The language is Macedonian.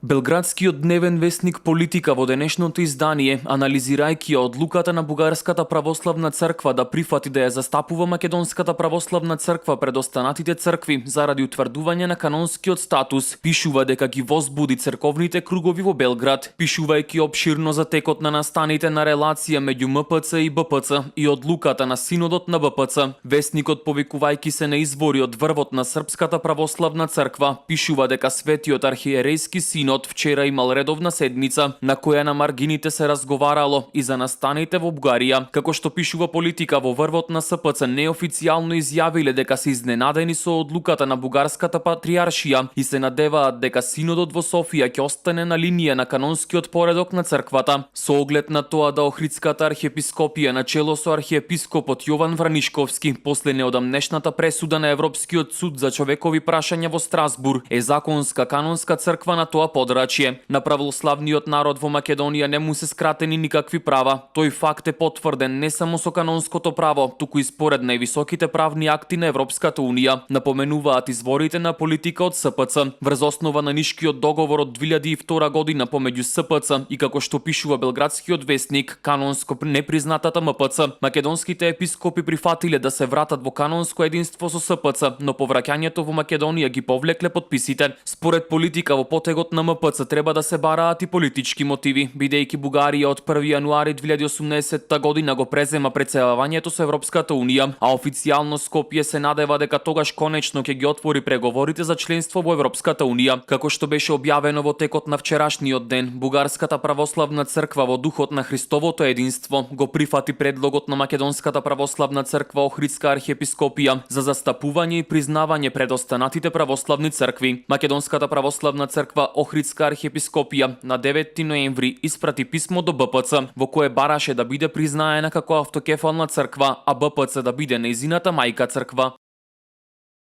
Белградскиот дневен весник Политика во денешното издание, анализирајќи ја одлуката на Бугарската православна црква да прифати да ја застапува Македонската православна црква пред останатите цркви заради утврдување на канонскиот статус, пишува дека ги возбуди црковните кругови во Белград, пишувајќи обширно за текот на настаните на релација меѓу МПЦ и БПЦ и одлуката на синодот на БПЦ. Весникот, повикувајќи се на извори од врвот на Српската православна црква, пишува дека светиот архиерейски синод вчера имал редовна седница на која на маргините се разговарало и за настаните во Бугарија. Како што пишува Политика, во врвот на СПЦ неофицијално изјавиле дека се изненадени со одлуката на Бугарската патриаршија и се надеваат дека синодот во Софија ќе остане на линија на канонскиот поредок на црквата, со оглед на тоа да Охридската архиепископија начело со архиепископот Јован Вранишковски после неодамнешната пресуда на Европскиот суд за човекови прашања во Страсбур е законска канонска црква на тоа подрачје. На православниот народ во Македонија не му се скратени никакви права. Тој факт е потврден не само со канонското право, туку и според највисоките правни акти на Европската унија, напоменуваат изворите на Политика од СПЦ, врз основа на Нишкиот договор од 2002 година помеѓу СПЦ и како што пишува Белградскиот весник, канонско непризнатата МПЦ. Македонските епископи прифатиле да се вратат во канонско единство со СПЦ, но повраќањето во Македонија ги повлекле подписите. Според Политика, во потегот на МПЦ треба да се бараат и политички мотиви, бидејќи Бугарија од 1 јануари 2018 година го презема претседавањето со Европската унија, а официјално Скопје се надева дека тогаш конечно ќе ги отвори преговорите за членство во Европската унија. Како што беше објавено во текот на вчерашниот ден, Бугарската православна црква во духот на Христовото единство го прифати предлогот на Македонската православна црква Охридска архиепископија за застапување и признавање пред останатите православни цркви. Македонската православна црква Охридска архиепископија на 9 ноември испрати писмо до БПЦ во кое бараше да биде признаена како автокефална црква, а БПЦ да биде нејзината мајка црква.